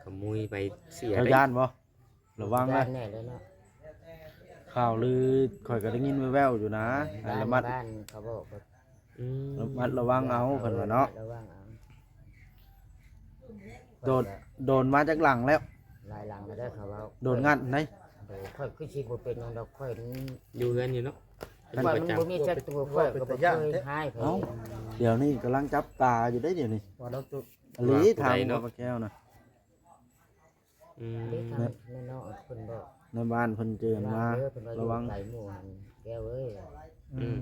ຂະໂມຍໄປເສຍ ເຈົ້າຢ້ານບໍ່? ລະວັງເດີ ຢ້ານແນ່ເລີຍເນາະ ຂ່າວລືຂ້ອຍກໍໄດ້ຍິນແວ່ວໆຢູ່ນະ ໃຫ້ລະມັດ ບ້ານເຂົາບອກ ອືມ ລະມັດລະວັງເອົາ ເພິ່ນວ່າເນາະ ລະວັງເອົາ ໂດນ ໂດນມາຈັກຫຼັງແລ້ວ? ຫຼາຍຫຼັງແລ້ວເດີ ເຂົາເວົ້າ ໂດນງັດໃດ? ໂດຍ ຂ້ອຍຄືຊິບໍ່ເປັນຫຍັງດອກ ຂ້ອຍ ຢູ່ເຮືອນຢູ່ເນາະ ຂ້ອຍມັນບໍ່ມີສັດຕູ ຂ້ອຍກໍບໍ່ເຄີຍຮ້າຍໃຜ ເອົ້າ ດຽວນີ້ກຳລັງຈັບຕາຢູ່ເດ້ ດຽວນີ້ ວ່າລາວຕຸ ອີ່ຫຼີ ຖາມ ເນາະ ປາແກ້ວນະ ອືມ ເດ້ ທາງແມ່ນ້ອງເພິ່ນບອກ ໃນບ້ານເພິ່ນເຕືອນມາ ລະວັງເດີ ເພິ່ນວ່າຢູ່ໄກໝູ່ຫັ້ນ ແກ້ວເອີຍ ອືມ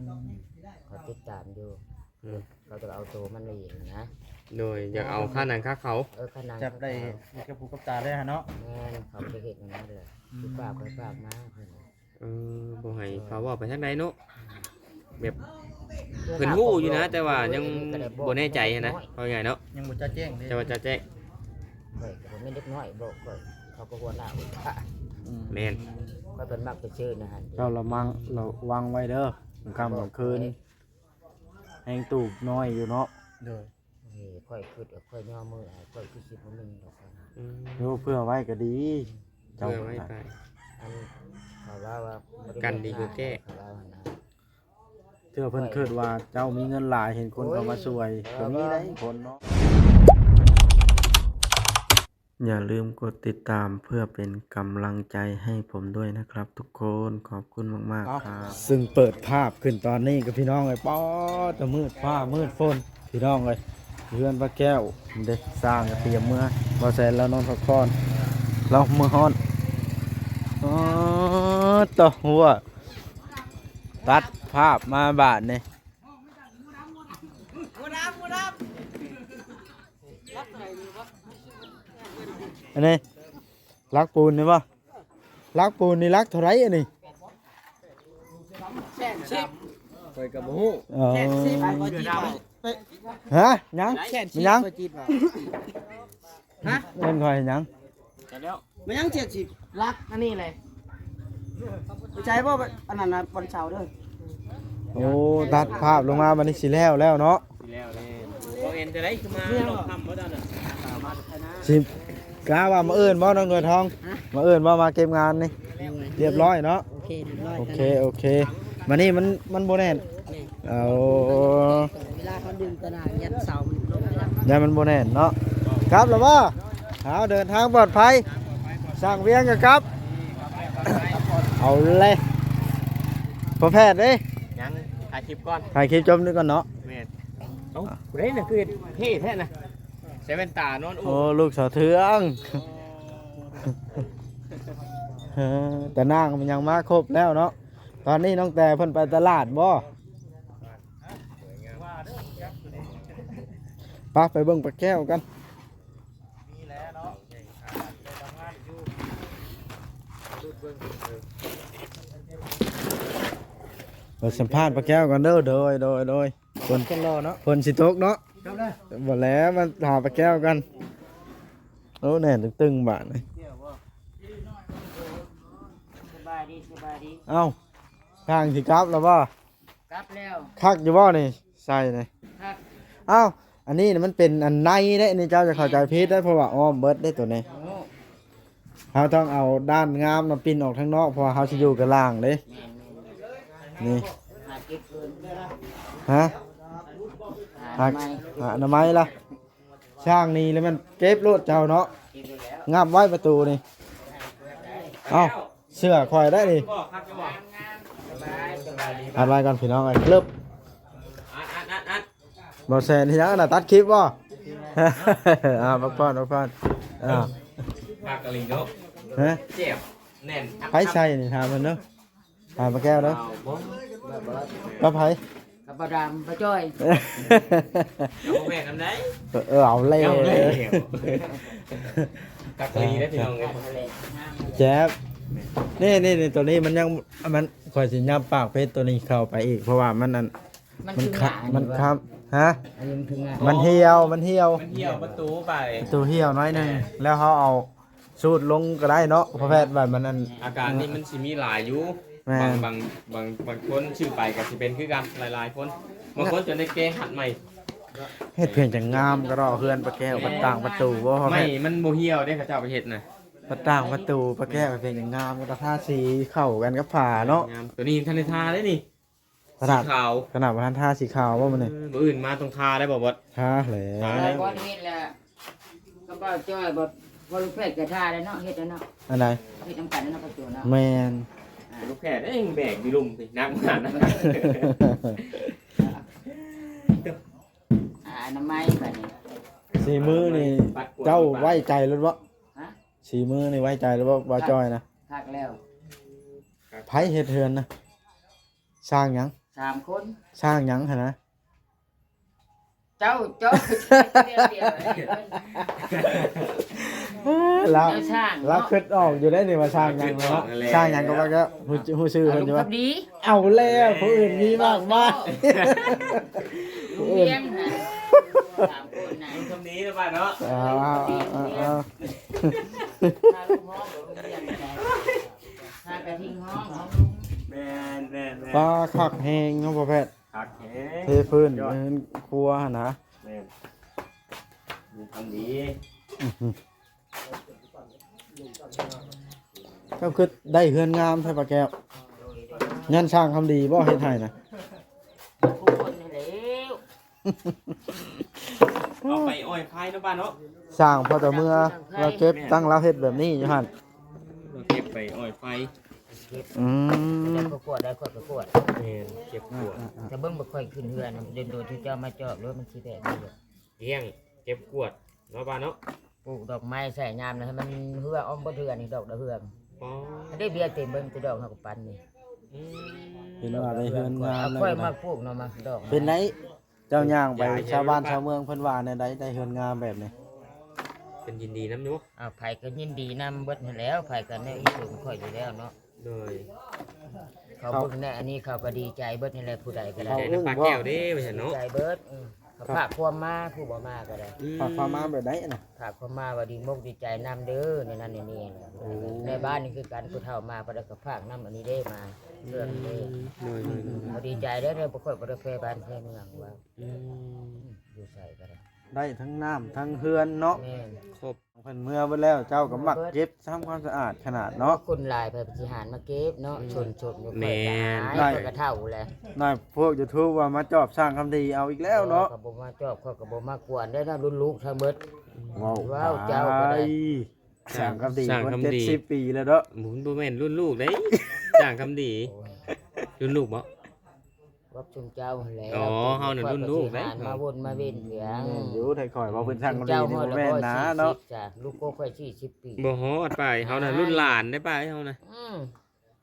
ເຂົາຕິດຕາມຢູ່ ອືມ ເຂົາຈະເອົາໂຕມັນໄວ້ອີກນະ ໂດຍ ຢາກເອົາຄາໜັງຄາເຂົາ ເອີ ຄາໜັງ ຈັບໄດ້ ຄາເຂົາ ຢູ່ກັບຫູກັບຕາເລີຍຫັ້ນເນາະ ແມ່ນ ເຂົາບໍ່ໄດ້ເຮັດຫຍັງເລີຍ ອືມ ຄືຝາກໄປຝາກມາເພິ່ນ ເອີ ບໍ່ໃຫ້ເຂົາເວົ້າໄປທາງໃດເນາະ ແບບ ເພິ່ນຮູ້ຢູ່ນະ ແຕ່ວ່າຍັງບໍ່ແນ່ໃຈຫັ້ນນະ ເວົ້າງ່າຍເນາະ ຍັງບໍ່ຈະແຈ້ງເດ້ ແຕ່ວ່າຈະແຈ້ງ ຂ້ອຍກໍບໍ່ແມ່ນເດັກນ້ອຍ ບອກຂ້ອຍ ເຂົາກໍຫົວໜ້າຫົວຕາ ອືມ ແມ່ນ ຂ້ອຍເພິ່ນມັກໄປເຊີນນະຫັ້ນ ເຈົ້າລະມັງ ລະວັງໄວ້ເດີ ກາງຄ່ຳກາງຄືນ ແຮງຕູບນ້ອຍຢູ່ເນາະ ໂດຍ ເອີ ຂ້ອຍຄິດວ່າຂ້ອຍຍໍມືໃຫ້ ຂ້ອຍຄືຊິບໍ່ມີດອກ ອືມ ໂອ້ ເພື່ອໄວ້ກໍດີ ເຈົ້າ ເພື່ອໄວ້ໄປ ອັນ ເຂົາເວົ້າວ່າ ກັນດີກວ່າແກ້ ເຂົາເວົ້າຫັ້ນນະ ເທື່ອເພິ່ນຄິດວ່າເຈົ້າມີເງິນຫຼາຍ ເຫັນຄົນເຂົ້າມາຊ່ວຍ ໂອ້ຍ ກໍມີໄດ້ຄົນເນາະ ຢ່າລືມກົດຕິດຕາມເພື່ອເປັນກຳລັງໃຈໃຫ້ຜົມດ້ວຍນະຄັບທຸກຄົນ ຂອບຄຸນມາກໆ ເອົ້າ ຄັບ ຊຶ່ງເປີດພາບຂຶ້ນຕອນນີ້ກໍພີ່ນ້ອງເອີຍ ປາດ ຕະມືດຟ້າມືດຝົນ ພີ່ນ້ອງເອີຍ ເຮືອນປ້າແກ້ວເດ້ ຊ່າງກໍຕຽມເມືອ ບໍ່ແຊນລາວນອນພັກຜ່ອນ ລາວເມືອຮ້ອນ ອໍ ຕະຫົວ ຕັດພາບມາບາດນີ້ ອັນນີ້ຫຼັກປູນນີ້ບໍ່? ຫຼັກປູນນີ້ຫຼັກເທົ່າໃດອັນນີ້? ແສນສິບ ຂ້ອຍກໍບໍ່ຮູ້ ເອີ ແສນສິບ ຮະ? ຫຍັງ? ແສນສິບ ຫຍັງ? ຮະ? ເອີ້ນຂ້ອຍຫຍັງ? ມາຫຍັງເຈັດສິບຫຼັກອັນນີ້ແຫຼະ ໃຊ້ບໍ່ ອັນນັ້ນນະ ວັນເສົາເດີ ໂອ້ ຕັດພາບລົງມາ ບັດນີ້ຊິແລ້ວແລ້ວເນາະ ຊິແລ້ວແລ້ວ ບໍ່ເຫັນຈະໄດ້ຄືມາດອກຄ່ຳບໍ່ເຈົ້ານະ ຊິ ກະວ່າມາເອີ້ນບໍ່ ນ້ອງໜ່ວຍທອງ ມາເອີ້ນບໍ່ ມາເກັບງານນີ້ ໂດຍ ຮຽບຮ້ອຍເນາະ ໂອເຄ ຮຽບຮ້ອຍ ໂອເຄ ໂອເຄ ບັດນີ້ມັນ ມັນບໍ່ແໜ້ນ ແມ່ນ ເອົາ ເວລາເຮົາດຶງຕົວໜ້າຍັດເສົາມັນລົງໄປແລ້ວ ຢ້ານມັນບໍ່ແໜ້ນເນາະ ກັບແລ້ວບໍ່? ເອົາ ເດີນທາງປອດໄພ ຊ່າງວຽງກໍກັບ ເອົາເລີຍ ພໍ່ແພດເດ້ ຍັງ ຖ່າຍຄລິບກ່ອນ ຖ່າຍຄລິບຈົບນີ້ກ່ອນເນາະ ແມ່ນ ເອົ້າ ຜູ້ໃດນະ ຄືເທ່ແທ້ນະ ໃສ່ແວ່ນຕານອນໂອ້ ໂອ້ ລູກສາວເທືອງ ເອີ ຕານາງມັນຍັງມາຄົບແລ້ວເນາະ ຕອນນີ້ນ້ອງແຕ່ເພິ່ນໄປຕະຫຼາດບໍ່? ໄປ ໄປເບິ່ງປ້າແກ້ວກັນ ໄປສຳພາດປ້າແກ້ວກັນເດີ ໂດຍ ໂດຍ ໂດຍ ຝົນ ເພິ່ນຊິຕົກເນາະ ບໍ່ແລ້ວ ມາຫາປ້າແກ້ວກັນ ໂອ້ ແໜ້ນຕຶງໆ ບາດນີ້ ສະບາຍດີ ສະບາຍດີ ເອົ້າ ທາງຊິກັບແລ້ວບໍ່? ກັບແລ້ວ ຄັກຢູ່ບໍ່ນີ້ ໃສ່ນີ້ ຄັກ ອ້າວ ອັນນີ້ມັນເປັນອັນໃນເດ້ ນີ້ເຈົ້າຈະເຂົ້າໃຈຜິດເດ້ ເພາະວ່າອ້ອມເບິດເດ້ໂຕນີ້ ໂອ້ ເຮົາຕ້ອງເອົາດ້ານງາມນະປິ່ນອອກທາງນອກ ເພາະວ່າເຮົາຊິຢູ່ກັນລ່າງເດ້ ແມ່ນໆ ນີ້ ຫາເກັບເພິ່ນ ຮະ ຫາ ຫາອະນາໄມລະ ຊ່າງນີ້ແລ້ວແມ່ນເກັບໂລດເຈົ້າເນາະ ເກັບໂລດແລ້ວ ງັບໄວ້ປະຕູນີ້ ເອົ້າ ເສື້ອຂ້ອຍໄດ້ນີ້ ອັດໄວ້ກ່ອນພີ່ນ້ອງເອີຍ ເລີບ ອັດ ອັດ ອັດ ອັດ ບໍ່ແຊນຫຍັງນະ ຕັດຄລິບບໍ່? ອ່າ ພັກຜ່ອນ ພັກຜ່ອນ ອ່າ ພາກກະລິງເນາະ ຮະ ເຈັບແໜ້ນ ໃຜໃສ່ນີ້ ຖາມເພິ່ນເດີ ຖາມປ້າແກ້ວເດີ ເອົາບໍ່ ກັບໃຜ? ກັບປ້າດຳ ປ້າຈ້ອຍ ເອົາແມ່ນນຳໃດ ເອີ ເອົາແລ້ວ ເອົາແລ້ວ ກັກລີເດ້ພີ່ນ້ອງເອີຍ ແຈບ ນີ້ໆໆ ໂຕນີ້ມັນຍັງ ມັນ ຂ້ອຍຊິຫຍັບປາກເພັດໂຕນີ້ເຂົ້າໄປອີກ ເພາະວ່າມັນອັນ ມັນ ມັນ ຄະ ມັນຄ້ຳ ຮະ ອັນນີ້ມັນຄືງາ ມັນຫ່ຽວ ມັນຫ່ຽວ ມັນຫ່ຽວປະຕູໄປ ປະຕູຫ່ຽວໜ້ອຍໜຶ່ງ ແມ່ນ ແລ້ວເຮົາເອົາສູດລົງກໍໄດ້ເນາະ ພໍ່ແພດ ວ່າມັນອັນ ອາການນີ້ມັນຊິມີຫຼາຍຢູ່ ແມ່ນ ບາງ ບາງ ບາງ ບາງຄົນຊື້ໄປກໍຊິເປັນຄືກັນ ຫຼາຍໆຄົນ ບາງຄົນຈົນໄດ້ແກ້ຮັດໃໝ່ ເຮັດພຽງຈັ່ງງາມ ກະດອກເຮືອນປາແກ້ວ ປະຕ່າງປະຕູບໍ່ ພໍ່ແພດ? ໄມ້ມັນບໍ່ຫ່ຽວເດ້ ເຂົາເຈົ້າໄປເຮັດນະ. ປະຕ່າງປະຕູປາແກ້ວ ເຮັດພຽງຈັ່ງງາມ ກະທາສີເຂົ້າກັນກັບຝາເນາະ. ງາມ ໂຕນີ້ທັນໄດ້ທາເດ້ນີ້. ຂະໜາດ ສີຂາວ ຂະໜາດບໍ່ທັນທາສີຂາວບໍ່ມື້ນີ້? ເອີ ມື້ອື່ນມາຕ້ອງທາໄດ້ບໍ່ບອດ? ທາແລ້ວ ທາແລ້ວ. ບອດເຮັດແລ້ວ ກະເບົາຈ້ອຍ ບໍ່ ພໍລູກແພດກະທາແລ້ວເນາະ ເຮັດແລ້ວເນາະ. ອັນໃດ? ເຮັດນຳກັນເນາະ ປະຕູເນາະ. ແມ່ນ ລູກແພດເດ້ ແບກຢູ່ລຸ່ມພີ້ ໜັກມາກນະ. ອາ ອະນາໄມບາດນີ້. ສີມືນີ້ເຈົ້າໄວ້ໃຈໂລດບໍ່? ຮະ? ສີມືນີ້ໄວ້ໃຈໂລດບໍ່ ບ່າວຈ້ອຍນະ? ຄັກແລ້ວ. ໃຜເຮັດເຮືອນນະ? ຊ່າງຫຍັງ? ສາມຄົນ. ຊ່າງຫຍັງຫັ້ນນະ? ເຈົ້າ ເຈົ້າ ດຽວໆ ລາວ ລາວຄຶດອອກຢູ່ໄດ໋ນີ້ວ່າຊ່າງຫຍັງເນາະ. ຄຶດອອກແລ້ວ ຊ່າງຫຍັງກະວ່າກະ ຮູ້ ຮູ້ຊື່ເພິ່ນຢູ່ວ່າ. ເອົາແລ້ວ ຜູ້ອື່ນມີມາກມາຍ ຜູ້ອື່ນ. ສາມຄົນນະ ຄຳນີ້ລະບາດເນາະ. ເອົາ ເອົາ ເອົາ ເອົາ ພາລູກຮ້ອງໂຮງຮຽນໄປ ພາກະທິງຮ້ອງ. ແມ່ນໆໆ ປາຄັກແຮງເນາະ ພໍ່ແພດ. ຄັກແຮງ ເທພື້ນ ຍອດ ເຮືອນຄົວຫັ້ນນະ. ແມ່ນ ມີຄຳດີ. ເຈົ້າຄືໄດ້ເຮືອນງາມແທ້ປາແກ້ວ? ຍ້ອນຊ່າງຄຳດີບໍ່ເຮັດໃຫ້ນະ? ຜູ້ຄົນຫັ້ນແຫຼ້ວ ເອົາໄປອ້ອຍໄຟເນາະ ບ້ານເນາະ. ຊ່າງພໍຕາເມືອລາວເກັບ ແມ່ນ ຕັ້ງລາວເຮັດແບບນີ້ຢູ່ຫັ້ນ ລາວເກັບໄປອ້ອຍໄຟ. ອືມ ແລ້ວກະກວດໄດ້ ຂ້ອຍກະກວດ. ແມ່ນ ເກັບກວດ. ອືມ ແຕ່ເບິ່ງບໍ່ຄ່ອຍຂຶ້ນເຮືອນ ດົນໆ ທີ່ເຈົ້າມາຈອບໂລດ ມັນຊິແບບນີ້. ລ້ຽງ ເກັບກວດເນາະ ບ້ານເນາະ. ປູກດອກໄມ້ໃສ່ຍາມໃດໃຫ້ມັນເຮືອອອກເບິດເຮືອນນີ້ ດອກດາວເຮືອງ. ອໍ ໄດ້ເບຍເຕັມເບິ່ງແຕ່ດອກເຮົາກະປັ່ນນີ້. ອືມ ເຫັນວ່າໄດ້ເຮືອນງາມແລ້ວ. ຂ້ອຍມັກປູກເນາະ ມາດອກ. ເປັນໄດ ເຈົ້າຍ່າງໄປ ຢາ ຊາວບ້ານ ຢາ ຊາວເມືອງເພິ່ນວ່າແນວໃດ ໄດ້ເຮືອນງາມແບບນີ້? ເພິ່ນຍິນດີນຳຢູ່. ອ້າວ ໃຜກະຍິນດີນຳເບິດຫັ້ນແຫຼ້ວ ໃຜກະແນະອີ່ເຖິງຂ້ອຍຢູ່ແລ້ວເນາະ. ໂດຍ ເຂົາເບິ່ງແນະອັນນີ້ ເຂົາກະດີໃຈເບິດຫັ້ນແຫຼະ ຜູ້ໃດກະໄດ້. ເຂົາອຶ້ງ ດີໃຈເບິດ. ອືມ ເຂົາຝາກຄວາມມາ ຜູ້ບໍ່ມາກະໄດ້. ອືມ ຝາກຄວາມມາແບບໃດນະ? ຝາກຄວາມມາວ່າດີມົກດີໃຈນຳເດີ ແນວນັ້ນແນວນີ້. ໂອ້ ໃນບ້ານນີ້ຄືກັນ ຜູ້ເຖົ້າມາ ຜູ້ໃດກະຝາກນຳອັນນີ້ເດ້ ມາເຄື່ອງເດ້. ອືມ ໂດຍໆໆ ເຮົາດີໃຈເດ້ ເຮົາບໍ່ຄ່ອຍບໍ່ໄດ້ແພບ້ານແພເມືອງວ່າ. ອືມ ຢູ່ໃສກະໄດ້ ໄດ້ທັງນ້ຳທັງເຮືອນເນາະ. ແມ່ນ ຄົບ ເພິ່ນເມືອເບິດແລ້ວ ເຈົ້າກະມັກເກັບ ທຳຄວາມສະອາດຂະໜາດເນາະ. ຄົນຫຼາຍ ໃຜຊິຫານມາເກັບເນາະ. ອືມ ຊົນໆ ຢູ່ ແມ່ນ ຂ້ອຍກະຫາຍ ຂ້ອຍກະເຖົ້າແລ້ວ. ນ້ອຍພວກຢູທູບວ່າມາຈອບຊ່າງຄຳດີເອົາອີກແລ້ວເນາະ. ເອີ ກະບໍ່ມາຈອບ ຂ້ອຍກະບໍ່ມາກວນເດ້ເນາະ ລຸ້ນລູກທັງເບິດ. ເວົ້າ ເວົ້າ ເຈົ້າກະໄດ້ ຊ່າງຄຳດີ ຊ່າງຄຳດີ ຄົນເຈັດສິບປີແລ້ວເນາະ. ບໍ່ ມັນບໍ່ແມ່ນລຸ້ນລູກເດ້ ຊ່າງຄຳດີ. ໂອ້ຍ ລຸ້ນລູກບໍ່? ກັບຊຸມເຈົ້າຫັ້ນແຫຼະ. ອໍ ເຮົານະລຸ້ນລູກເດ້ ມາວົນມາເວັນພຽງ. ແມ່ນຢູ່ ໄດ້ຂ້ອຍວ່າເພິ່ນຊ່າງຄຳດີນີ້ບໍ່ແມ່ນນະເນາະ. ລູກໂກຂ້ອຍສີ່ສິບປີ ບໍ່ຮອດປາຍ ເຮົານະລຸ້ນຫຼານເດ້ປາຍເຮົານະ. ອືມ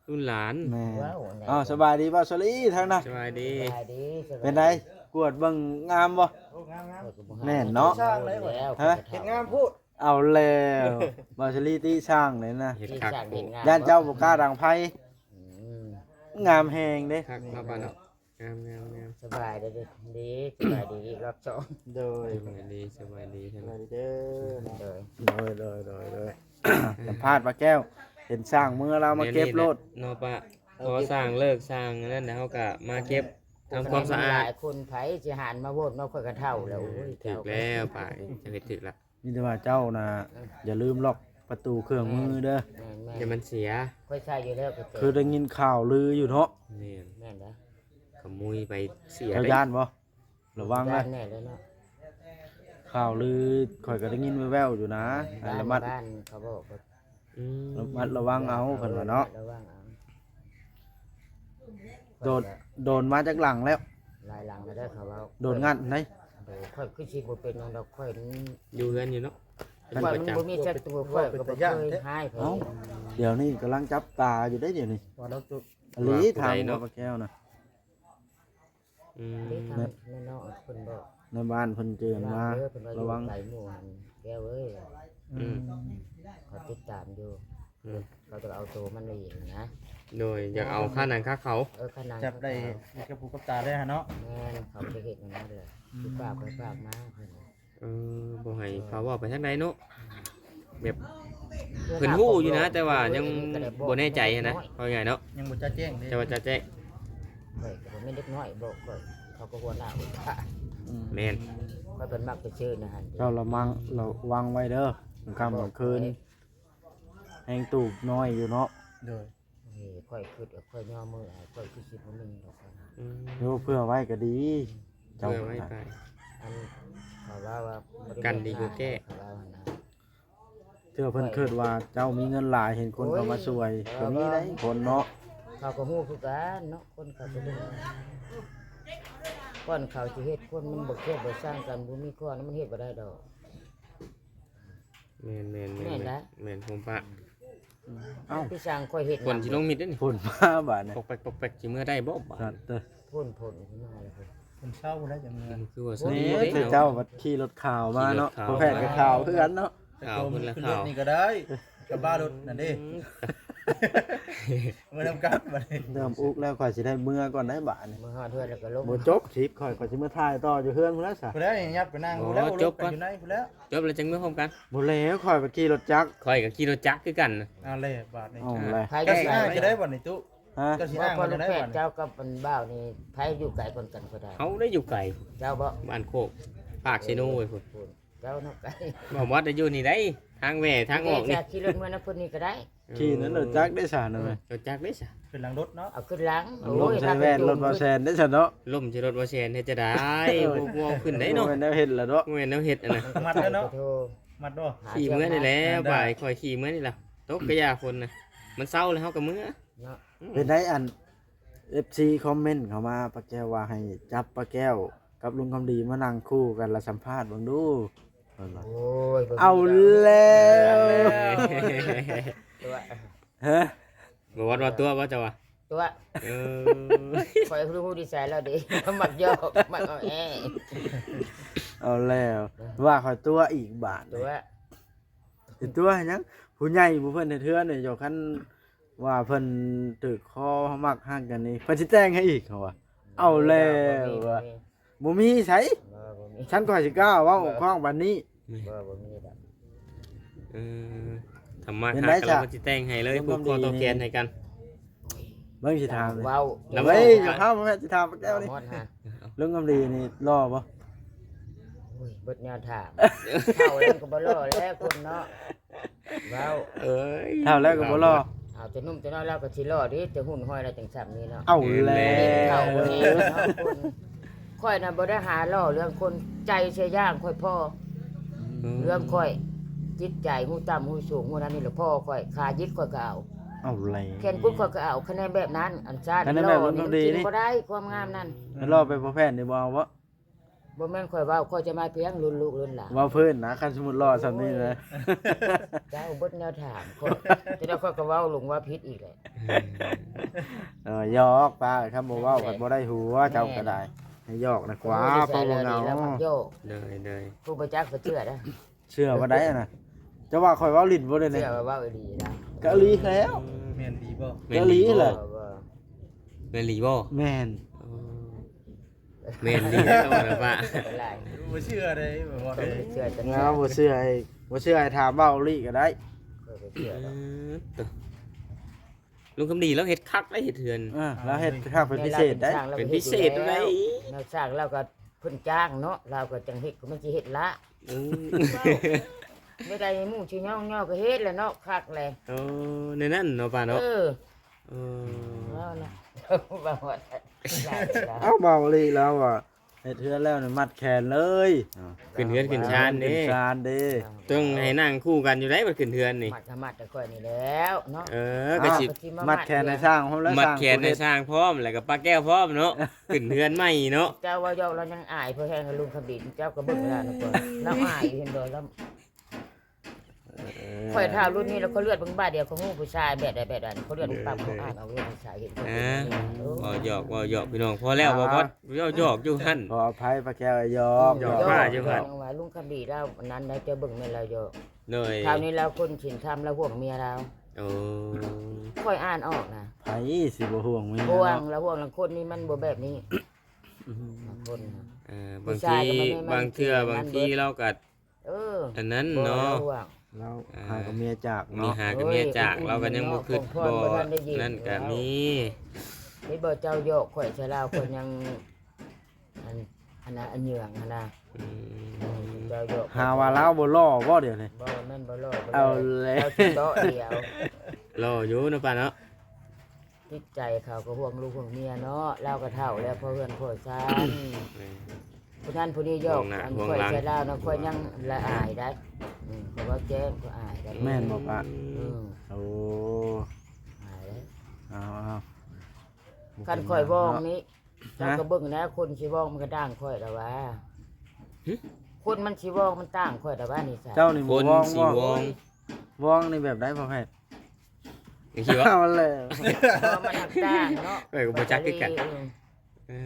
ລຸ້ນຫຼານ. ແມ່ນ ເວົ້າແນວ. ອ້າວ ສະບາຍດີບ່າວສາລີທາງນັ້ນ. ສະບາຍດີ ສະບາຍດີ. ເປັນໃດ ກວດເບິ່ງງາມບໍ່? ໂອ້ ງາມໆ ແມ່ນເນາະ. ຊ່າງເລີຍ ຮະ ເຮັດງາມໂພດ. ເອົາແລ້ວ ບ່າວສາລີຕິຊ່າງເລີຍນະ. ເຮັດຄັກໂພດ ຢ້ານເຈົ້າບໍ່ກ້າດັງໄຟ. ອືມ ງາມແຮງເດ້. ຄັກເນາະ ບ້ານເນາະ. ງາມໆໆ ສະບາຍດີ ສະບາຍດີອີກຮອບສອງ. ໂດຍ ສະບາຍດີ ສະບາຍດີ ສະບາຍດີເດີ. ໂດຍ ໂດຍໆໆ ສຳພາດປ້າແກ້ວ ເຫັນຊ່າງເມືອລາວມາເກັບໂລດເນາະປ້າ. ພໍຊ່າງເລີກຊ່າງອັນນັ້ນແລ້ວ ເຮົາກະມາເກັບທຳຄວາມສະອາດ. ຫຼາຍຄົນ ໃຜຊິຫານມາໂຫວດເນາະ ຂ້ອຍກະເຖົ້າແລ້ວ. ໂອ້ຍ ຖືກແລ້ວປ້າ ເຈົ້າເຮັດຖືກລະ. ມີແຕ່ວ່າເຈົ້ານະ ຢ່າລືມລັອກປະຕູເຄື່ອງມືເດີ. ແມ່ນໆ ຢ່າມັນເສຍ. ຂ້ອຍໃສ່ຢູ່ແລ້ວກະແຈ ຄືໄດ້ຍິນຂ່າວລືຢູ່ເນາະ. ແມ່ນ ແມ່ນເດີ. ຂະໂມຍໄປເສຍ. ເຈົ້າຢ້ານບໍ່? ລະວັງນະ. ຢ້ານແນ່ເລີຍເນາະ. ຂ່າວລືຂ້ອຍກະໄດ້ຍິນແວ່ວໆຢູ່ນະ. ໃນບ້ານ ໃນລະມັດ ບ້ານເຂົາບອກ. ອືມ ລະມັດລະວັງເອົາ ເພິ່ນວ່າເນາະ. ລະວັງເອົາ. ໂດນ ໂດນມາຈັກຫຼັງແລ້ວ? ຫຼາຍຫຼັງແລ້ວເດີ ເຂົາເວົ້າ. ໂດນງັດໃດ໋? ໂດຍ ຂ້ອຍຄືຊິບໍ່ເປັນຫຍັງດອກ ຂ້ອຍ ຢູ່ເຮືອນຢູ່ເນາະ. ຂ້ອຍມັນບໍ່ມີຈັກໂຕ ຂ້ອຍກະບໍ່ເຄີຍຮ້າຍໃຜ. ເອົ້າ ດຽວນີ້ກຳລັງຈັບຕາຢູ່ເດ້ ດຽວນີ້. ອີ່ຫຼີ ຖາມວ່າປ້າແກ້ວນະ. ອືມ ເດ້ ທາງແມ່ນ້ອງເພິ່ນບອກ ໃນບ້ານເພິ່ນເຕືອນມາ ລະວັງ ໄປໝູ່ຫັ້ນແກ້ວເອີຍ. ອືມ ເຂົາຕິດຕາມຢູ່. ອືມ ເຂົາຈະເອົາໂຕມັນໄປອີກນະ. ໂດຍ ຢາກເອົາຄາໜັງຄາເຂົາ. ເອີ ຄາໜັງ ຈັບໄດ້ກັບຫູກັບຕາເລີຍຫັ້ນເນາະ. ແມ່ນ ເຂົາຈະເຮັດແນວນັ້ນແຫຼະ. ອືມ ຄືຝາກໄປຝາກມາເພິ່ນ. ເອີ ບໍ່ໃຫ້ເຂົາເວົ້າໄປທາງໃດເນາະ. ແບບເພິ່ນຮູ້ຢູ່ນະ ແຕ່ວ່າຍັງບໍ່ແນ່ໃຈຫັ້ນນະ ເວົ້າງ່າຍເນາະ. ຍັງບໍ່ຈະແຈ້ງເດ້ ແຕ່ວ່າຈະແຈ້ງ. ຂ້ອຍກະບໍ່ແມ່ນເດັກນ້ອຍ ບອກຂ້ອຍ ເຂົາກໍຫົວໜ້າຫົວຕາ. ອືມ ແມ່ນ. ຂ້ອຍເພິ່ນມັກໄປເຊີນນະຫັ້ນ. ເຈົ້າລະມັງ ລະວັງໄວ້ເດີ ກາງຄ່ຳກາງຄືນ ແຮງຕູບນ້ອຍຢູ່ເນາະ. ໂດຍ. ເອີ ຂ້ອຍຄິດວ່າຂ້ອຍຍໍມືໃຫ້ ຂ້ອຍຄືຊິບໍ່ມີດອກ. ອືມ ໂອ້ ເພື່ອໄວ້ກໍດີ. ເຈົ້າ ເພື່ອໄວ້ໄປ ອັນ ເຂົາວ່າ ວ່າບໍ່ໄດ້ ກັນດີກວ່າແກ້ ເຂົາວ່າຫັ້ນນະ. ເທື່ອເພິ່ນຄິດວ່າເຈົ້າມີເງິນຫຼາຍ ເຫັນຄົນເຂົາມາຊ່ວຍ ໂອ້ຍ ກໍມີໄດ໋ ເອີ ຄົນເນາະ. ເຂົາກໍຮູ້ຄືກັນເນາະ ຄົນເຂົາກໍຮູ້. ກ່ອນເຂົາຊິເຮັດຄົນ ມັນບໍ່ຄຽດບໍ່ຊັງກັນ ບໍ່ມີຂ້ອນ ມັນເຮັດບໍ່ໄດ້ດອກ. ແມ່ນໆໆ ແມ່ນລະ ແມ່ນ ໂຮມພະ. ເອົ້າ ຄືຊ່າງຂ້ອຍເຮັດ ຝົນຊິລົງມິດເດ້ນີ້ ຝົນມາບາດນີ້ ປົກແປັກ ປົກແປັກ ຊິເມືອໄດ້ບໍ່ບາດ? ສັດເດີ ຝົນ ຝົນຂຶ້ນມາແລ້ວ ຝົນເຊົາແລ້ວຈັ່ງເມືອ. ຄືວ່າໂຊກດີເດ້ ເຈົ້າບັດຂີ່ລົດຂາວມາເນາະ ພໍ່ແພດກໍຂາວຄືກັນເນາະ. ຂາວເພິ່ນລະຂາວ ຂຶ້ນລົດນີ້ກໍໄດ້ ກັບບ້ານລົດນັ້ນເດ້. ອືມ ເມືອນຳກັນບາດນີ້ ເລີ່ມອຸກແລ້ວ ຂ້ອຍຊິໄດ້ເມືອກ່ອນໄດ໋ບາດນີ້. ເມືອຮອດເຮືອນແລ້ວກໍລົງ ບໍ່ຈົບຄລິບຂ້ອຍ ຂ້ອຍຊິເມືອຖ່າຍຕໍ່ຢູ່ເຮືອນພຸ້ນແຫຼະຊະ. ຜູ້ໃດຫຍັບໄປນັ່ງ ໂອ້ ພຸ້ນແຫຼະ ຈົບກ່ອນ ລົດໄປຢູ່ໃນພຸ້ນແຫຼະ. ຈົບແລ້ວຈັ່ງເມືອຫ້ອມກັນ. ບໍ່ແລ້ວ ຂ້ອຍໄປຂີ່ລົດຈັກ ຂ້ອຍກໍຂີ່ລົດຈັກຄືກັນ. ເອົາແລ້ວບາດນີ້ ເອົາແລ້ວ ໃຜກໍຊິອ້າງຈັ່ງໃດບາດນີ້ຕຸ? ຮະ? ເຈົ້າຊິອ້າງວ່າຈັ່ງໃດບາດນີ້? ເຈົ້າກັບອັນບ່າວນີ້ ໃຜຢູ່ໄກກ່ອນກັນກໍໄດ້. ເຮົາໄດ້ຢູ່ໄກ ເຈົ້າບໍ່? ບ້ານໂຄກ ປາກເຊໂນເວີຍພຸ້ນ. ເຈົ້າເນາະ ໄກ. ບໍ່ ບໍ່ໄດ້ຢູ່ນີ້ໄດ໋ ທາງແຫວ່ທາງອອກນີ້ ຂີ່ລົດເມືອນຳເພິ່ນນີ້ກໍໄດ້. ຂີ່ນັ້ນລົດຈັກໄດ້ຊະນະແມ່. ລົດຈັກໄດ້ຊະ ຂຶ້ນຫຼັງລົດເນາະ ເອົາຂຶ້ນຫຼັງ. ໂອ້ຍ ລົມໃສ່ແວ່ນລົດບໍ່ແຊນໄດ້ຊະເນາະ. ລົມໃສ່ລົດບໍ່ແຊນເຮັດຈັ່ງໃດ? ບໍ່ ບໍ່ເອົາຂຶ້ນໄດ້ເນາະ. ບໍ່ແມ່ນແນວເຮັດລະເນາະ ບໍ່ແມ່ນແນວເຮັດຫັ້ນນະ. ມັດແລ້ວເນາະ ມັດບໍ່? ຂີ່ເມືອນີ້ແຫຼະ ບ່າຍຂ້ອຍຂີ່ເມືອນີ້ລະ ຕົກກະຢ່າຝົນນະ ມັນເຊົາແລ້ວເຮົາກໍເມືອເນາະ. ເປັນໄດ໋ ອັນ ເອັຟຊີ ຄອມເມັນເຂົ້າມາ ປ້າແກ້ວວ່າໃຫ້ຈັບປ້າແກ້ວກັບລຸງຄຳດີມານັ່ງຄູ່ກັນ ລະສຳພາດເບິ່ງດູ. ເພິ່ນວ່າ ໂອ້ຍ ເອົາແລ້ວ ຕົວະ ຮະ? ບໍ່ວ່າຕົວະບໍ່ເຈົ້າວ່າ? ຕົວະ ເອີ ຂ້ອຍຮູ້ນິໄສລາວເດ້ ມັກຢອກ ມັກເອົາແອ. ເອົາແລ້ວ ວ່າຂ້ອຍຕົວະອີກບາດ ຕົວະ ຊິຕົວະຫຍັງ? ຜູ້ໃຫຍ່ຜູ້ເພິ່ນເຮັດເຮືອນນີ້ ເຈົ້າ ຄັນ ວ່າເພິ່ນຖືກຄໍມັກຮັກກັນນີ້ ເພິ່ນຊິແຕ່ງໃຫ້ອີກ ເຂົາວ່າ. ເອົາແລ້ວ ບໍ່ມີ ບໍ່ມີ ບໍ່ມີໃສ ບໍ່ ບໍ່ມີ. ຊັ້ນຂ້ອຍຊິກ້າເວົ້າ ບໍ່ ອອກກ້ອງປານນີ້ ບໍ່ ບໍ່ມີດອກ. ເອີ ຖ້າມັກຮັກກັນແລ້ວ ເພິ່ນຊິແຕ່ງໃຫ້ເລີຍ ຜູກຄໍຕໍ່ແຂນໃຫ້ກັນ. ເບິ່ງຊິຖາມ ເວົ້າ ເວີຍ ຢ່າພາມາແມ່ນຊິຖາມແກ້ວນີ້ ລຸງຄຳດີນີ້ຫຼໍ່ບໍ່? ໂອ້ຍ ເບິດແນວຖາມ ເຖົ້າແລ້ວກໍບໍ່ຫຼໍ່ແລ້ວຄົນເນາະ. ເວົ້າ ເອີຍ ເຖົ້າແລ້ວກໍບໍ່ຫຼໍ່ ເອົາແຕ່ໜຸ່ມແຕ່ນ້ອຍລາວກໍຊິຫຼໍ່ເດ້ ແຕ່ຫຸ່ນຫ້ອຍລາວຈັ່ງຊ່ຳນີ້ເນາະ. ເອົາແລ້ວ ເຖົ້າບໍ່ແນ່ເນາະຄົນ. ຂ້ອຍນະບໍ່ໄດ້ຫາຫຼໍ່ເລື່ອງຄົນ ໃຈເສຍຢ່າງຂ້ອຍພໍ ອືມ ເລື່ອງຂ້ອຍ ຈິດໃຈຮູ້ຕ່ຳຮູ້ສູງ ຮູ້ນັ້ນນີ້ລະພໍຂ້ອຍ ຂາຢິກຂ້ອຍກໍເອົາ ເອົາແລ້ວ ແຂນກຸດຂ້ອຍກໍເອົາ ຄະແນນແບບນັ້ນ ອັນຊັ້ນ ຄະແນນແບບນັ້ນ ຫຼໍ່ນີ້ມັນກິນບໍ່ໄດ້ ຄວາມງາມນັ້ນ. ອືມ ແລ້ວຫຼໍ່ໄປພໍແຜ່ນນີ້ບໍ່ເອົາບໍ່? ບໍ່ແມ່ນຂ້ອຍເວົ້າ ຂ້ອຍຈະມາພຽງລຸ້ນລູກລຸ້ນຫຼານ ເວົ້າພື້ນນະ ຄັນສົມມຸດຫຼໍ່ຊ່ຳນີ້ນະ. ໂອ້ຍ ເຈົ້າເບິດແນວຖາມຂ້ອຍ ແຕ່ລະຂ້ອຍກໍເວົ້າລົງວ່າຜິດອີກແຫຼະ. ເອີ ຢອກປ້າ ຄຳບໍ່ເວົ້າກໍບໍ່ໄດ້ຫົວ ເຈົ້າກໍໄດ້ ໃຫ້ຢອກນະກວ່າ ເພາະວ່າເຫງົາ. ໂດຍ ໂດຍ ຜູ້ບໍ່ຈັກກໍເຊື່ອໄດ້ ເຊື່ອບໍ່ໄດ້ນະ. ເຈົ້າວ່າຂ້ອຍເວົ້າຫຼິ້ນບໍ່ໄດ້ນີ້ ເຊື່ອວ່າເວົ້າອີ່ຫຼີນະ ກໍອີ່ຫຼີແລ້ວ. ແມ່ນດີບໍ່? ກໍອີ່ຫຼີແຫຼະ. ແມ່ນດີບໍ່? ແມ່ນ. ອໍ ແມ່ນດີແລ້ວນະປ້າ ບໍ່ເຊື່ອເດ້ ບໍ່ເຊື່ອ ບໍ່ເຊື່ອ ບໍ່ເຊື່ອໃຫ້ ບໍ່ເຊື່ອໃຫ້ຖາມເວົ້າອີ່ຫຼີກໍໄດ້. ເອີ ລຸງຄຳດີລາວເຮັດຄັກໄດ໋ ເຮັດເຮືອນ ເອີ ລາວເຮັດຄັກເປັນພິເສດໄດ໋ ເປັນພິເສດໄດ໋. ແນວສ້າງລາວກໍເພິ່ນຈ້າງເນາະ ລາວກໍຈັ່ງເຮັດ ກໍມັນຊິເຮັດລະ. ອືມ ໄດ້ ໝູ່ຊິຍ້ອງຍໍກໍເຮັດແຫຼະເນາະ ຄັກແຫຼະ. ເອີ ແນວນັ້ນເນາະປ້າເນາະ. ເອີ ເອີ ເວົ້ານະ ເວົ້າວ່າ ເອົ້າ ເວົ້າອີ່ຫຼີແລ້ວວ່າ ເຮັດເຮືອນແລ້ວນີ້ມັດແຂນເລີຍ ຂຶ້ນເຮືອນຂຶ້ນຊານເດ້ ຂຶ້ນຊານເດ້. ຕ້ອງໃຫ້ນັ່ງຄູ່ກັນຢູ່ໃດ໋ ບັດຂຶ້ນເຮືອນນີ້ ມັດກໍມັດແຕ່ຂ້ອຍນີ້ແລ້ວເນາະ. ເອີ ກໍຊິ ມັດແຂນໃຫ້ຊ່າງພ້ອມແລ້ວ ມັດແຂນໃຫ້ຊ່າງພ້ອມ ແລ້ວກໍປ້າແກ້ວພ້ອມເນາະ ຂຶ້ນເຮືອນໃໝ່ເນາະ. ເຈົ້າເວົ້າຢອກ ລາວຍັງອາຍພໍແຮງ ລຸງຄຳດີ ເຈົ້າກໍເບິ່ງລາວນະກ່ອນ ລາວອາຍຢູ່ ເຫັນບໍ່ລາວ ເອີ ຂ້ອຍຖ້າລຸ້ນນີ້ແລ້ວ ຂ້ອຍເລືອກເບິ່ງບາດດຽວ ຂ້ອຍຮູ້ຜູ້ຊາຍແບບໃດແບບໃດ ຂ້ອຍເລືອກປັບ ເອີ ຂ້ອຍອ່ານເອົາເລີຍ ຜູ້ຊາຍເຫັນ. ອ່າ ເວົ້າຢອກ ເວົ້າຢອກ ພີ່ນ້ອງ ພໍແລ້ວ ອ່າ ບໍ່ ບໍ່ ເວົ້າຢອກຢູ່ຫັ້ນ. ຂໍອະໄພ ປ້າແກ້ວ ຢອກ ຢອກ ຢອກວ່າຢູ່ຫັ້ນ ວ່າລຸງຄຳດີລາວນັ້ນໄດ໋ ເຈົ້າເບິ່ງແມ່ນລາວຢອກ. ໂດຍ ຄາວນີ້ລາວຄົນສິນທຳ ລາວຫ່ວງເມຍລາວ. ໂອ້ ຂ້ອຍອ່ານອອກນະ ໃຜຊິບໍ່ຫ່ວງເມຍ ຫ່ວງ ລາວຫ່ວງ ລາງຄົນນີ້ມັນບໍ່ແບບນີ້. ອືມ ບາງຄົນນະ ເອີ ບາງທີ ບາງເທື່ອ ບາງທີລາວກໍ ເອີ ອັນນັ້ນເນາະ ລາວຫາກັບເມຍຈາກເນາະ ມີຫາກັບເມຍຈາກ ລາວກໍຍັງບໍ່ຄິດ ບໍ່ ນັ້ນກໍມີ. ເຫັນບໍ່ ເຈົ້າຢອກຂ້ອຍຊະລາວ ຂ້ອຍຍັງ ອັນນະ ອັນເຫຍື່ອງຫັ້ນນະ. ອືມ ເຈົ້າຢອກ ຫາວ່າລາວບໍ່ຫຼໍ່ບໍ່ດຽວນີ້? ບໍ່ແມ່ນບໍ່ຫຼໍ່ ບໍ່ຫຼໍ່ ເອົາແລ້ວ ລາວຊິເຕາະດຽວ. ຫຼໍ່ຢູ່ເນາະປ້າເນາະ. ຈິດໃຈເຂົາກໍຫ່ວງລູກຫ່ວງເມຍເນາະ ລາວກໍເຖົ້າແລ້ວ ພໍເຮືອນພໍຊານ ແມ່ນ ຜູ້ນັ້ນຜູ້ນີ້ຢອກ ຫ່ວງໜ້າ ອັນ ຫ່ວງຫຼັງ ຂ້ອຍໃສ່ລາວນະ ຂ້ອຍຍັງລະອາຍໄດ໋. ອືມ ເພາະວ່າແຈ້ງກໍອາຍໄດ໋. ແມ່ນບໍ່ປະ? ອືມ ໂອ້ ອາຍເດ້. ເອົາໆ ຄັນຂ້ອຍວອງນີ້ ເຈົ້າກໍເບິ່ງແດ່ ຄົນຊິວອງມັນກໍຕ່າງຂ້ອຍລະວ່າ. ຫຶ? ຄົນມັນຊິວອງມັນຕ່າງຂ້ອຍລະວ່າ ນິໄສ. ເຈົ້ານີ້ບໍ່ວອງ ຄົນຊິວອງ ວອງນີ້ແບບໃດພໍ່ແພດ? ຈັ່ງຊີ້ວະ? ເອົາແລ້ວ ເພາະມັນຮັກຕ່າງເນາະ ຂ້ອຍກໍບໍ່ຈັກຄືກັນ. ເອີ ເອີ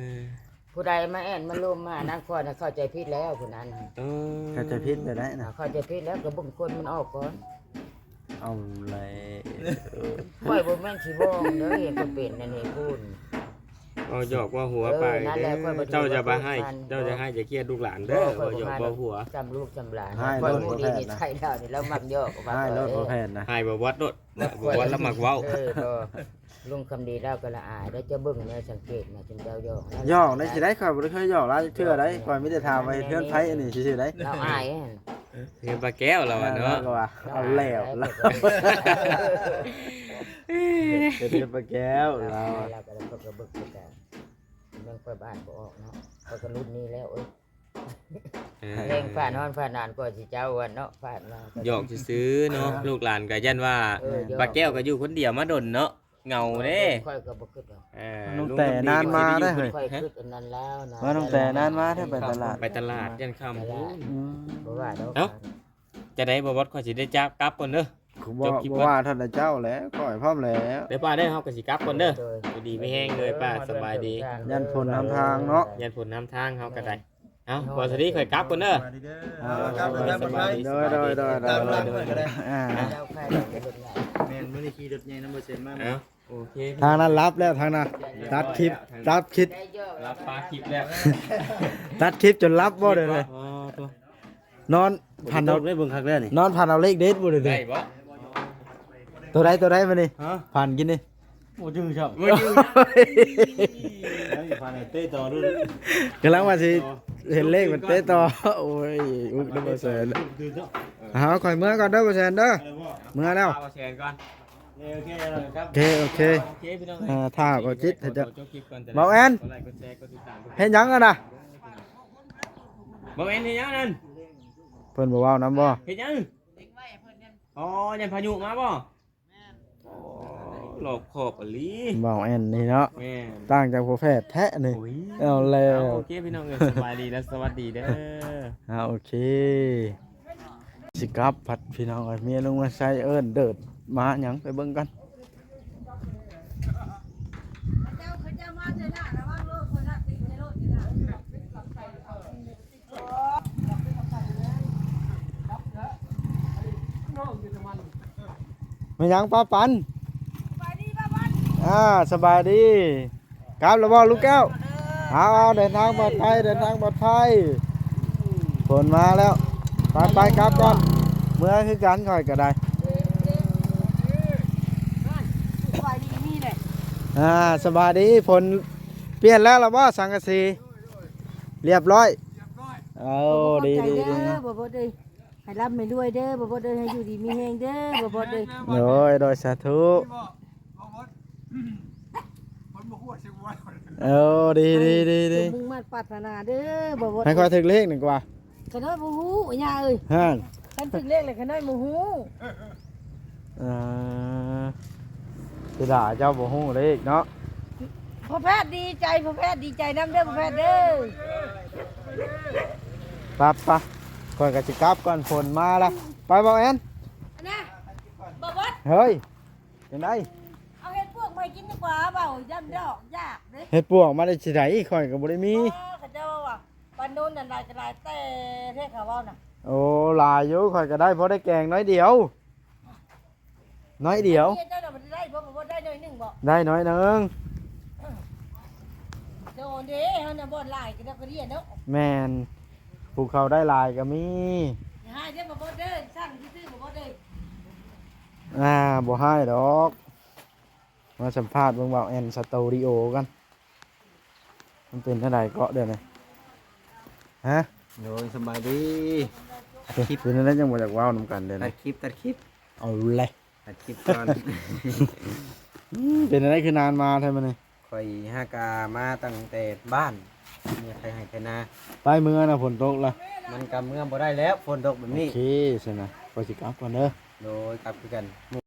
ຜູ້ໃດມາແອ່ນມາລົມມານຳຂ້ອຍນະ ເຂົ້າໃຈຜິດແລ້ວຜູ້ນັ້ນ. ເອີ ເຂົ້າໃຈຜິດແບບໃດນະ? ເຂົ້າໃຈຜິດແລ້ວ ກໍເບິ່ງຄົນມັນອອກກ່ອນ. ເອົາແລ້ວ ຂ້ອຍບໍ່ແມ່ນຊິວອງເດີ ເຮັດບໍ່ເປັນອັນນີ້ພຸ້ນ. ເວົ້າຢອກເວົ້າຫົວໄປ ເອີ ນັ້ນແຫຼະ ເດີ ຂ້ອຍບໍ່ຖືກ ເຈົ້າຢ່າໄປໃຫ້ ເຈົ້າຢ່າໃຫ້ ຢ່າຄຽດລູກຫຼານເດີ ເວົ້າຢອກເວົ້າຫົວ ຈຳລູກຈຳຫຼານ. ຂ້ອຍຮູ້ດີນິໄສລາວນີ້ ລາວມັກຢອກ ໃຫ້ໂລດ ເວົ້າແພດນະ ໃຫ້ບໍ່ວັດໂລດ ບໍ່ວັດລະມັກເວົ້າ. ເອີ ບໍ່ ລຸງຄຳດີລາວກໍລະອາຍ ແລ້ວເຈົ້າເບິ່ງແນວສັງເກດນະ ຈົນເຈົ້າຢອກ ຢອກໄດ້ຊິໄດ້ ຂ້ອຍບໍ່ໄດ້ເຄີຍຢອກລາວຈັກເທື່ອໃດ໋ ຂ້ອຍມີແຕ່ຖາມວ່າເຮືອນໃຜອັນນີ້ຊື່ໆໃດ໋. ລາວອາຍ ເຮືອນປ້າແກ້ວລາວວ່າເນາະ ລາວກໍວ່າ ເອົາແລ້ວ ລາວ ເຮືອນປ້າແກ້ວລາວ ລາວກໍເບິ່ງຄືກັນ. ຍັງຂ້ອຍອ່ານບໍ່ອອກເນາະ ຂ້ອຍກໍລຸ້ນນີ້ແລ້ວ ເອີຍ. ເອີ ແຮງຜ່ານຮ້ອນຜ່ານໜາວກວ່າຊິເຈົ້າວ່າເນາະ ຜ່ານມາກໍຢອກຊື່ໆເນາະ. ລູກຫຼານກໍຢ້ານວ່າ ເອີ ປ້າແກ້ວກໍຢູ່ຄົນດຽວມາດົນເນາະ ເຫງົາເດ້. ຂ້ອຍກໍບໍ່ຄິດດອກ ເອີ ນ້ອງແຕ່ນານມາເດ້ ຂ້ອຍຄິດອັນນັ້ນແລ້ວນະ ວ່ານ້ອງແຕ່ນານມາເດ້ ໄປຕະຫຼາດ ໄປຕະຫຼາດຢ້ານຄ່ຳ. ອືມ ບໍ່ວ່າດອກ. ເອົ້າ ຈັ່ງໃດບໍ່ບອດ ຂ້ອຍຊິໄດ້ຈັບກັບກ່ອນເດີ. ບໍ່ ບໍ່ວ່າເທົ່າໃດເຈົ້າແຫຼະ ຂ້ອຍພ້ອມແລ້ວ ເດີປ້າເດີ. ເຮົາກໍຊິກັບກ່ອນເດີ ໂດຍ ຢູ່ດີມີແຮງເດີປ້າ ສະບາຍດີ. ຢ້ານຝົນນຳທາງເນາະ ຢ້ານຝົນນຳທາງເຮົາກໍໄດ້. ເອົ້າ ບໍ່ສະດີ ຂ້ອຍກັບກ່ອນເດີ. ເອີ ກັບ ສະບາຍດີ ສະບາຍດີ ໂດຍ ໂດຍ ໂດຍ ຕາມຫຼັງຂ້ອຍກໍໄດ້. ອ່າ ແມ່ນ ມື້ນີ້ຂີ່ລົດໃຫຍ່ນຳບໍ່ເຊັນມາ. ເອົ້າ ໂອເຄ ທາງນັ້ນຫຼັບແລ້ວ ທາງນັ້ນ ຕັດຄລິບ ຕັດຄລິບ ຫຼັບປາຄລິບແລ້ວ ຕັດຄລິບຈົນຫຼັບບໍ່ເດີ. ອໍ ໂຕ ນອນຝັນເອົາ ໄດ້ເບິ່ງຄັກແລ້ວນີ້ ນອນຝັນເອົາເລກເດັດບໍ່ເດີ. ໄດ້ບໍ່ ໂຕໃດ ໂຕໃດມື້ນີ້? ຮະ ຝັນກິນນີ້ ບໍ່ຈື່ຊ້ຳ ບໍ່ຈື່. ໄດ້ຝັນໃຫ້ເຕະຕໍ່ດູ ກຳລັງວ່າຊິເຫັນເລກມັນເຕະຕໍ່. ໂອ້ຍ ອຸກນຳບໍ່ແສນ. ເອົາ ຂ້ອຍເມືອກ່ອນເດີບໍ່ແສນເດີ ເມືອແລ້ວ ບໍ່ແສນກ່ອນ. ໂອເຄ ໂອເຄ ໂອເຄ ໂອເຄ ພີ່ນ້ອງ. ອ່າ ຖ້າບໍ່ຈິດ ຈະ ເບົາແອນ ເຮັດຫຍັງຫັ້ນນະ? ເບົາແອນເຮັດຫຍັງນັ້ນ? ເພິ່ນບໍ່ເວົ້ານຳບໍ່? ເຮັດຫຍັງ? ອໍ ຢ້ານພາຍຸມາບໍ່? ໂອ້ ລອບຄອບອີ່ຫຼີ ເບົາແອນນີ້ເນາະ. ແມ່ນ ຕ່າງຈາກພໍ່ແພດແທ້ນີ້. ໂອ້ຍ ເອົາແລ້ວ ເອົາ ໂອເຄ ພີ່ນ້ອງເອີຍ ສະບາຍດີ ແລະ ສະຫວັດດີເດີ. ອ່າ ໂອເຄ ຊິກັບພັດພີ່ນ້ອງເອີຍ ເມຍລຸງມາໄຊເອີ້ນເດີດມາຫຍັງ ໄປເບິ່ງກັນ. ແມ່ນຫຍັງປ້າປັນ? ສະບາຍດີປ້າປັນ. ອ່າ ສະບາຍດີ. ກັບແລ້ວບໍ່ລຸງແກ້ວ? ເອົາ ເອົາ ເດີນທາງປອດໄພ ເດີນທາງປອດໄພ. ຝົນມາແລ້ວ ໄປ ໄປ ກັບກ່ອນ. ເມືອຄືກັນ ຂ້ອຍກໍໄດ້. ສະບາຍດີ ມີແຫຼະ. ອ່າ ສະບາຍດີ. ຝົນປ່ຽນແລ້ວລະບໍ່ ສັງກະສີ? ລຽບຮ້ອຍ ລຽບຮ້ອຍ. ໂອ້ ດີ ດີ ດີ. ຂອບໃຈເດີ ບໍ່ບໍ່ເດີ ໃຫ້ລ່ຳໃຫ້ລວຍເດີ ບໍ່ບໍ່ເດີ ໃຫ້ຢູ່ດີມີແຮງເດີ ບໍ່ບໍ່ເດີ. ໂດຍ ໂດຍ ສາທຸ. ເອີ ດີ ດີ ດີ ດີ ມຸງມາດປາດຖະໜາເດີ ບໍ່ບໍ່ ໃຫ້ຂ້ອຍຖືກເລກໜຶ່ງກວ່າ. ຂະນ້ອຍບໍ່ຮູ້ ຍ່າເອີຍ. ຫັ້ນ ຄັນຖືກເລກແລ້ວຂະນ້ອຍບໍ່ຮູ້. ອ່າ ເສຍດາຍເຈົ້າບໍ່ຮູ້ເລກເນາະ. ພໍ່ແພດດີໃຈ ພໍ່ແພດດີໃຈນຳເດີ ພໍ່ແພດເດີ. ປັບປະ ຂ້ອຍກໍຊິກັບກ່ອນ ຝົນມາລະ. ໄປ ເບົາແອນ ອັນນະ ບໍ່ເບິດ ເຮີ້ຍ ຈັ່ງໃດ? ເອົາເຫັດປວກມາໃຫ້ກິນດີກວ່າ ເວົ້າຢ້ານດອກຢາກເດ້. ເຫັດປວກມາໄດ້ຊິໃດ? ຂ້ອຍກໍບໍ່ໄດ້ມີ. ອໍ ເຂົາເຈົ້າເວົ້າ ປາໂນນນັ້ນຫຼາຍກໍຫຼາຍແຕ່ແທ້ ເຂົາເວົ້ານະ. ໂອ້ ຫຼາຍຢູ່ ຂ້ອຍກໍໄດ້ ພໍໄດ້ແກງໜ້ອຍດຽວ ໜ້ອຍດຽວ. ເຈົ້ານະ ບໍ່ໄດ້ບໍ່ ບໍ່ໄດ້ໜ້ອຍໜຶ່ງບໍ? ໄດ້ໜ້ອຍໜຶ່ງ. ໂດເດ້ ເຮົານະບໍ່ຫຼາຍກໍໄດ້ກໍເດຍເນາະ. ແມ່ນ ຜູ້ເຂົາໄດ້ຫຼາຍກໍມີ. ຫາຍເດ້ບໍ່ບໍ່ເດີ ສັ່ງຊື່ໆບໍ່ບໍ່ເດີ. ອ່າ ບໍ່ຮ້າຍດອກ. ມາສຳພາດເບິ່ງບ່າວແອນສະຕູດິໂອກັນ ມັນເປັນຈັ່ງໃດເກາະດຽວນີ້. ຮະ? ໂດຍ ສະບາຍດີ ເປັນແນວໃດຈັ່ງບໍ່ຢາກເວົ້ານຳກັນເດ້? ຕັດຄລິບ ຕັດຄລິບ ເອົາແຫຼະ ຕັດຄລິບກ່ອນ. ອືມ ເປັນແນວໃດຄືນານມາແທ້ມື້ນີ້? ຂ້ອຍຫາກະມາຕັ້ງແຕ່ບ້ານ ເມືອໄຖໄຮ່ໄຖນາ. ໄປເມືອນະ ຝົນຕົກລະ. ມັນກະເມືອບໍ່ໄດ້ແລ້ວ ຝົນຕົກແບບນີ້. ໂອເຄຊັ້ນນະ ຂ້ອຍຊິກັບກ່ອນເດີ. ໂດຍ ກັບຄືກັນ.